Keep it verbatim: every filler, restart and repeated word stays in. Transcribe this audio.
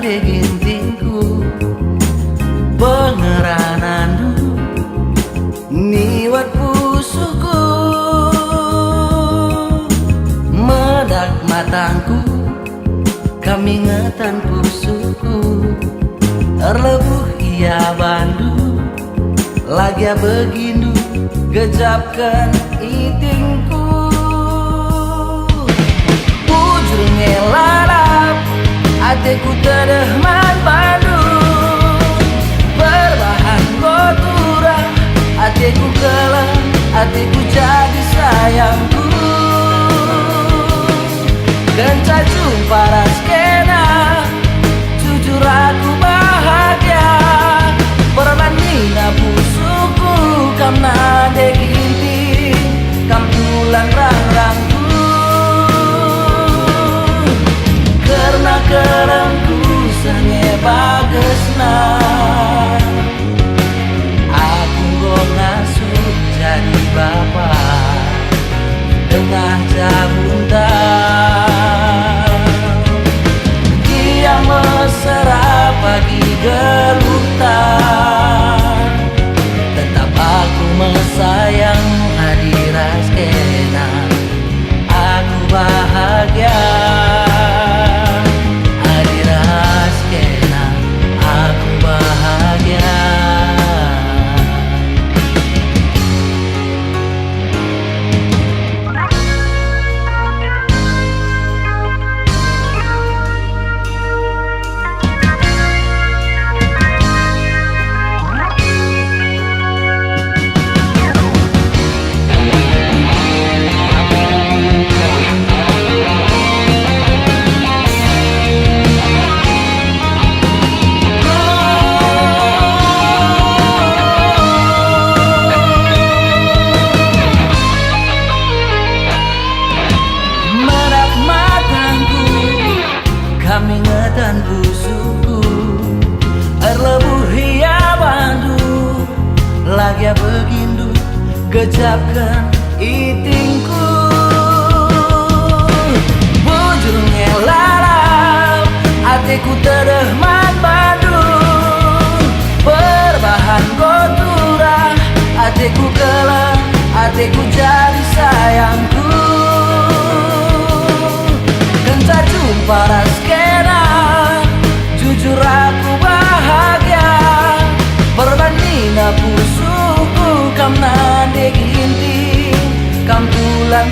gintingku, pengeranandu niwat pusuhku, medak matangku, kam ingetan pusuhku, erlebuh ia bandu, lagi begindu gejapken itingku. Bujur nge lalap ateku tedeh man bandu. Perbahan go turah ateku keleng, ateku jadi sayangku. Kenca jumpa ras kena, jujur aku bahagia. Permandina pusuhku, kam nande ginting, kam tulan rangrangku. Kerna kelengku seh nge bagesna, aku enggo ngasup jadi bapa. Tengah jabunta, ia mesera pagi geluhta, tetap aku mesayang adi ras kena. Aku bahagia adi ras kena, aku bahagia. Medak matangku, kam ingetan pusuhku, erlebuh ia bandu, lagi begindu gejapken itingku. Bujur nge lalap ateku tedeh man bandu. Perbahan go turah ateku keleng, ateku jadi sayangku. Kenca jumpa ras kena, jujur aku bahagia. Permandina pusuhku, kam nande ginting, kam tulan